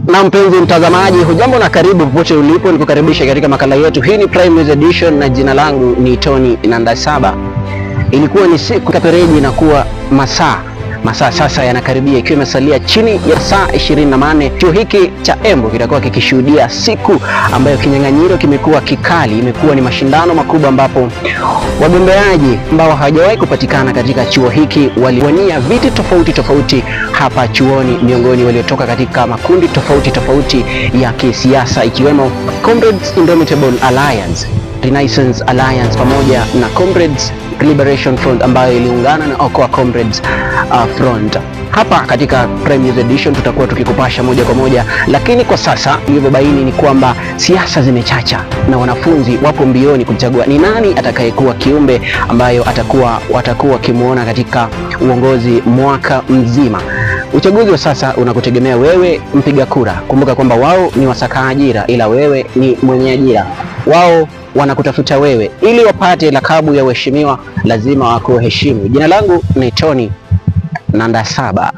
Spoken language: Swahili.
Na mpenzi mtazamaji, hujambo na karibu popote ulipo, nikukaribisha katika makala yetu. Hii ni Prime News Edition na jina langu ni Tony Nandasaba. Ilikuwa ni siku kapereji na kuwa masaa sasa yanakaribia, ikiwa imesalia chini ya saa 24, chuo hiki cha Embu kitakuwa kikishuhudia siku ambayo kinyang'anyiro kimekuwa kikali. Imekuwa ni mashindano makubwa ambapo wagombeaji ambao hawajawahi kupatikana katika chuo hiki waliwania viti tofauti tofauti hapa chuoni, miongoni waliotoka katika makundi tofauti tofauti ya kisiasa ikiwemo Comrades Indomitable Alliance, Renaissance Alliance pamoja na Comrades Liberation Front ambayo iliungana na Okoa Comrades Front. Hapa katika Prime News Edition tutakuwa tukikupasha moja kwa moja, lakini kwa sasa nilivyobaini ni kwamba siasa zimechacha na wanafunzi wapo mbioni kumchagua ni nani atakayekuwa kiumbe ambayo watakuwa wakimuona katika uongozi mwaka mzima. Uchaguzi wa sasa unakutegemea wewe mpiga kura. Kumbuka kwamba wao ni wasaka ajira, ila wewe ni mwenye ajira. Wao wanakutafuta wewe ili wapate lakabu ya uheshimiwa, lazima wakuheshimu. Jina langu ni Tony Nandasaba.